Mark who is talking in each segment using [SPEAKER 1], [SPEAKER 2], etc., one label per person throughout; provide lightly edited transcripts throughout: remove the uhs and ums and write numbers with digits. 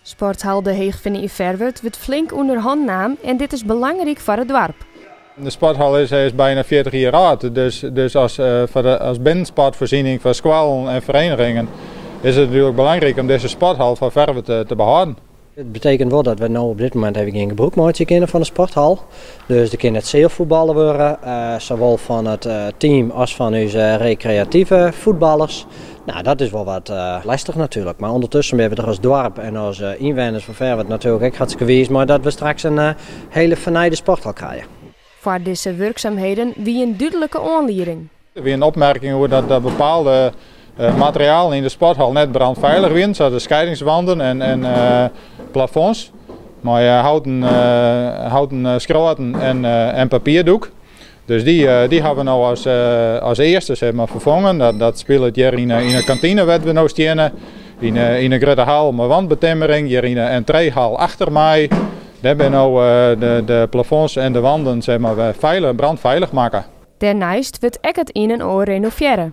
[SPEAKER 1] Sporthal De Heechfinne yn Ferwert wurdt flink ûnder hannen naam en dit is belangryk foar it doarp.
[SPEAKER 2] De sporthal is bijna 40 jier âld, dus as binnensportfoarsjenning foar skoallen en ferienigingen is it natuerlik belangryk om dizze sporthal foar Ferwert te behâlden.
[SPEAKER 3] It betekent wol dat we no op dit momint even gjin gebrûk meitsje kinne fan de sporthal. Dus der kin net sealfuotballe wurde, sawol fan it team as fan ús rekreative fuotballers. Nou, dat is wol wat lestich natuerlik. Mar ûndertusken binne we der as doarp en as ynwenners fan Ferwert natuerlik ek hartstikke wiis mei dat we straks in hiele fernijde sporthal krije.
[SPEAKER 1] Foar dizze wurksumheden wie in dúdlike oanlieding.
[SPEAKER 2] Der wie in opmerking oer dat bepaalde materialen yn de sporthal net brandfeilich wienen, sa as de skeidingswanden en plafonds mei houten skroaten en papierdoek. Dus dy hawwe we no as earste zeg maar, ferfongen. Dat spilet hjir yn de kantine wêr't we no steane, yn de grutte hal mei wandbetimmering, hjir yn de entreehal achter my. Dêr binne no de plafonds en de wanden zeg maar, feilich, brandfeilich makke.
[SPEAKER 1] Dêrneist wurdt ek it ien en oar renovearre.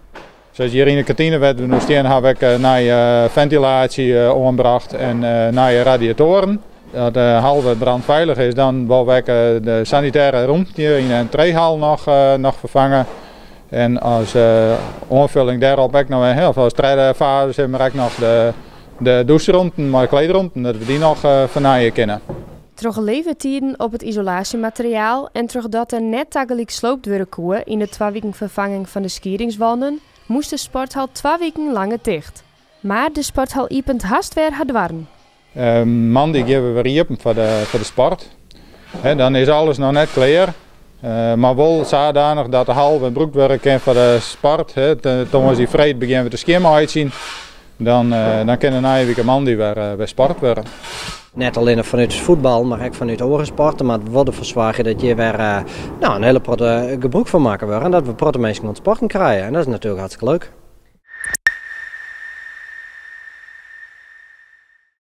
[SPEAKER 2] Sa hjir yn de kantine wêr't we no stean, hawwe we ek nije fentilaasje oanbrocht en nije radiatoaren. As de hal wer brandfeilich is, dan wolle we ek de sanitêre romte hjir yn de entreehal noch ferfange. En as oanfulling dêrop ek noch, of as tredde faze, zeg maar, ek noch de dûsromten mei kleedromten, dat we dy noch fernije kinne.
[SPEAKER 1] Troch levertiden op it isolaasjemateriaal en trochdat der net tagelyk sloopt wurde koe yn de 2 wiken ferfanging fan de skiedingswanden, moast de sporthal 2 wiken langer ticht. Mar de sporthal iepent hast wer har doarren.
[SPEAKER 2] Moandei gean we wer iepen foar de sport. Dan is alles noch net klear, mar wol sadanich dat de hal wer brûkt wurde kin foar de sport. Tongersdei freed begjinne we te skjinmeitsjen. Dan kin de nije wike moandei wer sport wurde.
[SPEAKER 3] Net allinnich fanút it fuotbal, mar ek fanút oare sporten. Mar we wolle derfoar soargje dat hjir wer in hiele protte gebrûk fan makke wurdt en dat we protte minsken oan it sporten krije. En dat is natuerlik hartstikke leuk.